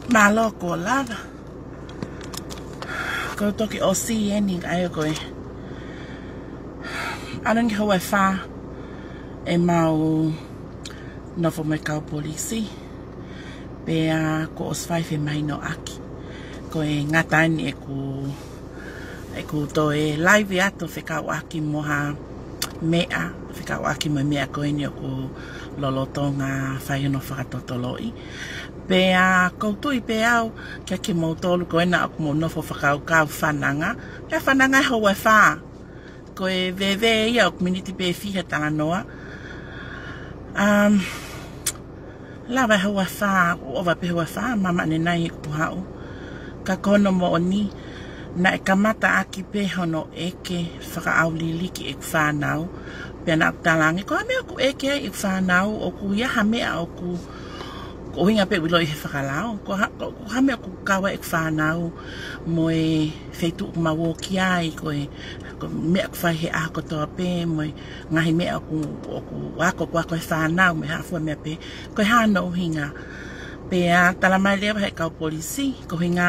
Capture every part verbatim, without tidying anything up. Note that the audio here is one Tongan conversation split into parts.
Mālō kuo lava. Ko e toki ʻosi eni ʻa e ko e ʻaho ni houa ʻe fā ʻemau nofo mo e kau polisi. Pea kuo ʻosi fai femahinoʻaki. Ko e ngata eni ʻeku ʻeku toe live atu fekauʻaki mo ha meʻa, fekauʻaki mo e meʻa ko eni ʻoku lolotonga fai hono fakatotoloʻi. Pea ʻoku ou tui pē au kia kimoutolu ko ena ʻoku mou nofo fakakaukau fananga. Pea fananga e houa ʻe fā. Ko e veve ia ʻoku miniti pē fiha talanoa. Um, Lava e houa ʻe fā, ʻova pē houa ʻe fā, mamaʻo ʻanenai ʻeku haʻu. Ka ko hono moʻoni, naʻe kamataʻaki pē hono ʻeke fakaʻauliliki ʻeku fānau. Pea naʻa ku talaange, ko e hā e meʻa ʻoku ʻeke ai ʻeku fānau, ʻoku ʻi ai ha meʻa ʻoku, ko e ʻuhinga pē ʻoku ʻiloʻi he fakalao. Ko e hā, ko e hā e meʻa ʻoku kau ai ʻeku fānau, mo e feituʻu ʻoku mau ō ki ai, ko e, ko e meʻa ʻoku fai he ʻaho kotoa pē, mo e ngaahi meʻa ʻoku, ʻoku ako, ʻoku ako he fānau, mo e hā fua meʻa pē, ko e hā hono ʻuhinga. Pea talamai leva ʻe he kau polisi, ko e ʻuhinga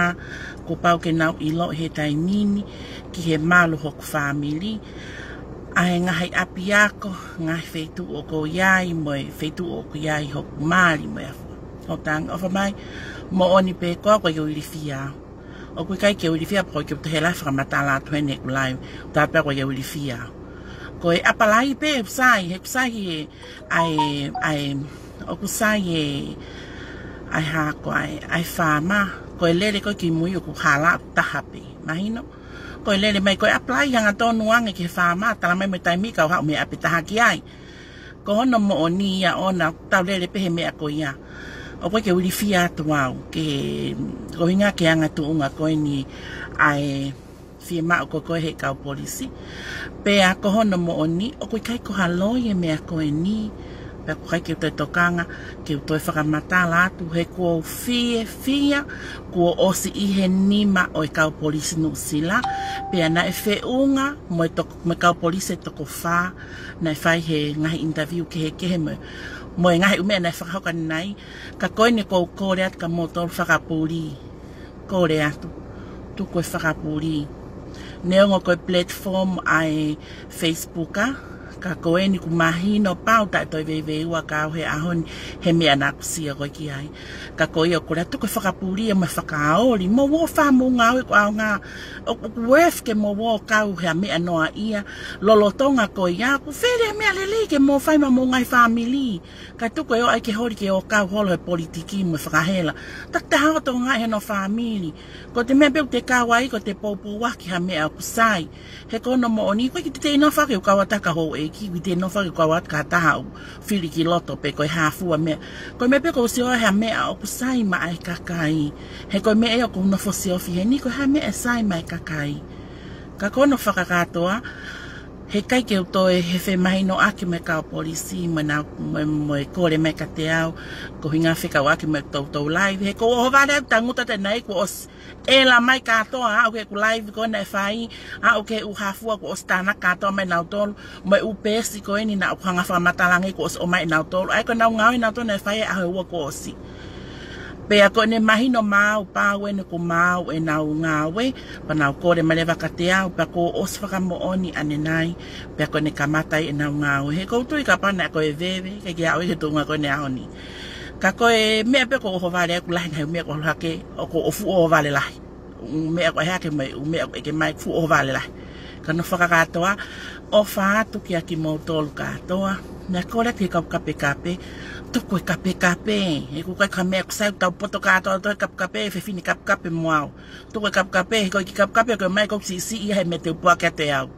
kuo pau ke nau ʻiloʻi he taimi ni, ki he malu hoku fāmili, ʻa e ngaahi ʻapiako, ngaahi feituʻu ʻoku ou ʻi ai, mo e feituʻu ʻoku ʻi ai hoku mali, mo e hā fua. ʻO tang, ʻofa mai, moʻoni pē ko au ʻoku ʻikai ke u ilifia au. ʻOku ʻikai ke u ilifia pea ʻoku ʻikai ke u toe hela fakamatala atu heni ʻeku live. Tāpea ʻoku ʻikai ke u ilifia au. Ko e ʻapalai pē ʻeku sai, he ʻeku sai he ʻa e, ʻa e, ʻoku sai e, ʻa e hā ko ē, ʻa e faama. Ko e lele ko ē ki mui ʻoku hala ʻoku taha pē. Mahino? Ko e lele mai ko e ʻapalai hangatonu ange ki he faama, talamai mo e taimi ka u haʻu mei ʻapi taha ki ai. Ko hono moʻoni ia ʻoʻona, tau lele pē he meʻa ko ia. ʻOku ʻikai ke u ilifia atu au, ke, ko e ʻuhinga ki he anga tuʻunga ko eni ʻa e fiemaʻu ko ē he kau polisi. Pea ko hono moʻoni, ʻoku ʻikai ko ha loi e meʻa ko eni. Pea ʻoku ʻikai ke u toe tokanga, ke u toe fakamatala atu, he kuo u fiefia, kuo ʻosi ʻi he nima ʻo e kau polisi Nuʻusila. Pea naʻe feʻunga, mo e tok-, mo e kau polisi ʻe toko fā, naʻe fai he ngaahi interview kehekehe mo, mo e ngaahi ʻū meʻa naʻe fakahoko ʻanenai, ka ko eni ʻoku ou kole atu kia moutolu fakapuli. Kole atu. Tuku e fakapuli. Neongo ko e platform ʻa e Facebook, ka ko eni ʻoku mahino pau taʻe toe veiveiua kia au he ʻaho ni he meʻa naʻa ku sio ko ē ki ai. Ka ko ia ʻoku kole atu, tuku e fakapuli mo e fakaoli. Mou ō fai hoʻomou ngāue ʻoku ʻaonga. ʻOku, ʻoku worth ke mou ō kau he meʻa noaʻia. Lolotonga ko ia, ʻoku fele e meʻa lelei ke mou fai maʻa homou ngaahi fāmili. Ka tuku e ō ai ke holi ke ō kau holo he politiki mo e fakahela. Takitaha ʻo tō ngaahi hono fāmili. Ko e meʻa pē ʻoku te kau ai, ko e poupouaki ha meʻa ʻoku sai. He ko hono moʻoni, ʻoku ʻikai ke te ʻi ai ha nofo ke u kau atu ki ha houʻeiki, ʻoku ʻikai te u nofo ke u kau atu ki ha taha ʻoku fili ki loto pe ko e hā fua meʻa. Ko e meʻa pē ʻoku ou sio ai ha meʻa ʻoku sai maʻa e kakai. He ko e meʻa ia ʻoku ou nofo siofi heni, ko e hā e meʻa ʻe sai maʻa e kakai. Ka ko hono fakakātoa, heʻikai ke u toe he femahinoʻaki mo e kau polisi, mo e nau, mo e, mo e kole mai kiate au, ko e ʻuhinga fekauʻaki mo e toutou live, he ʻoku ou ʻohovale atu tangutu atu ʻanenai kuo ʻosi ʻela mai kātoa, aʻu ki heʻeku live ko ē naʻe fai, aʻu ki he ʻū hā fua kuo ʻosi tānaki kātoa mai nautolu, mo e ʻū peesi ko eni naʻa ku hanga ʻo fakamatala ange kuo ʻosi ʻomai ʻe nautolu, ʻa ia ko ʻenau ngāue nautolu naʻe fai he ʻaho ua kuo ʻosi. Pea ko ʻene mahino maʻau, pau eni kuo maʻu ʻenau ngāue, pea nau kole mai leva kiate au, pea kuo ʻosi fakamoʻoni ʻanenai, pea ko ʻene kamata ai ʻenau ngāue. He ʻoku ou tui kapau naʻe ko e veve, ʻikai ke aʻu ia ki he tuʻunga ko eni he ʻaho ni. Ka ko e meʻa pē ʻoku ou ʻohovale ʻoku lahi e ngaahi meʻa ʻoku ʻalu hake, ʻoku ou fuʻu ʻohovale lahi. ʻŪ meʻa ʻoku ʻai hake mai, ʻū meʻa ʻoku ʻeke mai, fuʻu ʻohovale lahi. Ka hono fakakātoa, ʻofa atu kia kimoutolu kātoa. Naʻe kole atu ki he kau kapekape, tuku e kapekape. He ʻoku ʻikai ko ha meʻa ʻoku sai ʻoku tau poto kātoa ʻo tau kapekape, fefine kapekape mo au. Tuku e kapekape, he ko e kiʻi kapekape ko ē ʻoku ʻomai ʻoku siʻisiʻi ia he meʻa te u puʻaki atu ʻe au.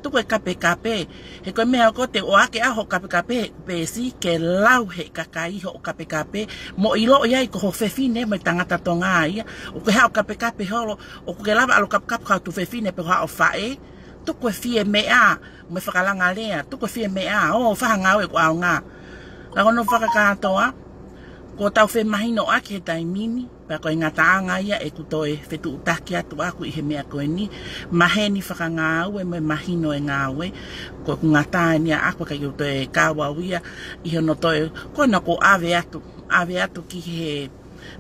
Tuku e kapekape, he ko e meʻa ʻoku te ʻohake ʻa hoʻo kapekape, peesi ke lau he kakai hoʻo kapekape, mo ʻiloʻi ai ko ho fefine mo e tangata Tonga ia, ʻoku ke haʻu ʻo kapekape holo, ʻoku ke lava ʻalu ʻo kapekape ki ho tuofefine pe ko haʻo faʻē, tuku e fie meʻa, mo e fakalanga lea, tuku e fie meʻa, ʻo fai ha ngāue ʻoku ʻaonga. Ka ko hono fakakātoa, kuo tau femahinoʻaki he taimi ni, pea ko e ngataʻanga ia ʻeku toe fetuʻutaki atu ʻaʻaku ʻi he meʻa ko eni, maheni fakangāue mo e mahino e ngāue, ko ʻeku ngata eni ʻaʻaku ʻikai ke u toe kau au ia, ʻi hono toe, ko ena kuo ʻave atu, ʻave atu ki he,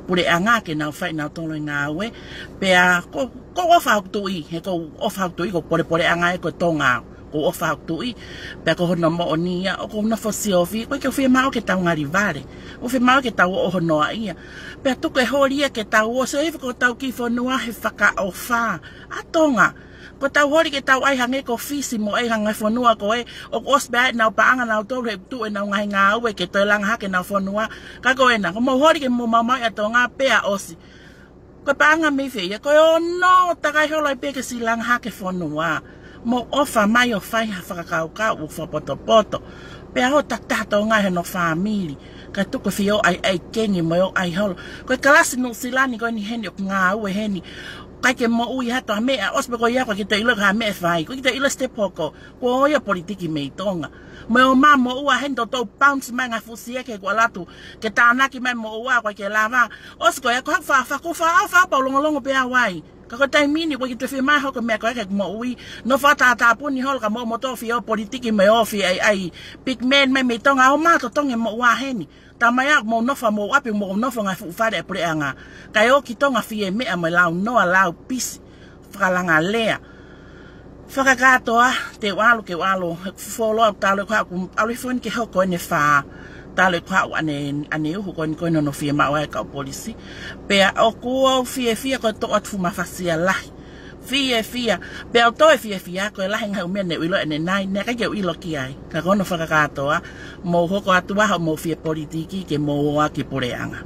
puleʻanga ke nau fai nautolu e ngāue. Pea ko, ko u ʻofa hoku tuʻi, he ko u ʻofa hoku tuʻi, ko e pulepuleʻanga ē ko Tonga, ko u ʻofa hoku tuʻi. Pea ko hono moʻoni ia, ʻoku ou nofo siofi, ʻoku ʻikai ke u fiemaʻu ke tau ngali vale. ʻOku ou fiemaʻu ke tau ō ʻo hono ʻai ia. Pea tuku e holi ia ke tau ō, sio hifo ki hotau kiʻi fonua he fakaʻofa. ʻA Tonga, ko ʻetau holi ke tau ʻai hangē ko Fisi mo e ngaahi fonua ko ē, ʻoku ʻosi pē ʻenau paʻanga nautolu he tuʻu ʻenau ngaahi ngāue ke toe langa hake ʻenau fonua. Ka ko ena, ko hoʻomou holi ke mou maumauʻi ʻa Tonga pea ʻosi. Ko e paʻanga mei fē ia, ko e ono takai holo ai pē ke siʻi langa hake fonua. Mou ʻofa mai ʻo fai ha fakakaukau ʻoku fakapotopoto. Pea ō takitaha Tonga he hono fāmili. Kae tuku e fie ō ʻai ʻai kengi mo e ō ʻai holo. Ko e kalasi Nuʻusila ni ko eni heni ʻoku ngāue heni. ʻIkai ke moʻui ha toe meʻa, ʻosi pē ko ia ʻoku ʻikai ke toe ʻilo ha meʻa ʻe fai. ʻOku ʻikai ke toe ʻilo step hoko. Ko ia politiki mei Tonga. Mo e ō mai moʻua heni toutou bounce mai ngaahi fuʻu sieke kuo ʻalu atu ke tānaki mai moʻua ʻoku ʻikai ke lava. ʻOsi ko ia ko haʻaku fa, fa, ko fa, fa, pau longolongo pē au ai. Ka ko e taimi ni ʻoku ʻikai ke toe fiemaʻu hoko e meʻa ko ē ke moʻui. Nofo ʻo tātāpuni holo ka mou ō moutolu ʻo fie ō politiki mo e ō fie ʻai ʻai big man mai mei Tonga ō mai ʻo totongi e moʻua heni. Talamai ʻoku mou nofo ʻi homou ʻapi, mou nofo he ngaahi fuʻu fale ʻa e puleʻanga. Kae ō ki Tonga fie meʻa mo e lau noa, lau pisi, fakalanga lea. Fakakātoa, te u ʻalu ke u ʻalu, he fuoloa ʻoku talu ʻeku haʻu, ʻalu hifo eni ke hoko eni e fā. Talu ʻeku haʻu ʻaneuhu ko eni ko eni hono fiemaʻu ʻa e kau polisi. Pea ʻoku ou fiefia ko e toʻo atu fuʻu mafasia lahi. Fiefia. Pea ʻoku ou toe fiefia ko e lahi e ngaahi ʻū meʻa ne u ʻilo ʻanenai, naʻe ʻikai ke u ʻilo ki ai. Ka ko hono fakakātoa, mou hoko atu ā hoʻomou fie politiki ke mou ō ā ki he puleʻanga.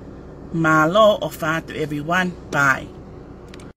Mālō, ʻofa atu everyone. Bye.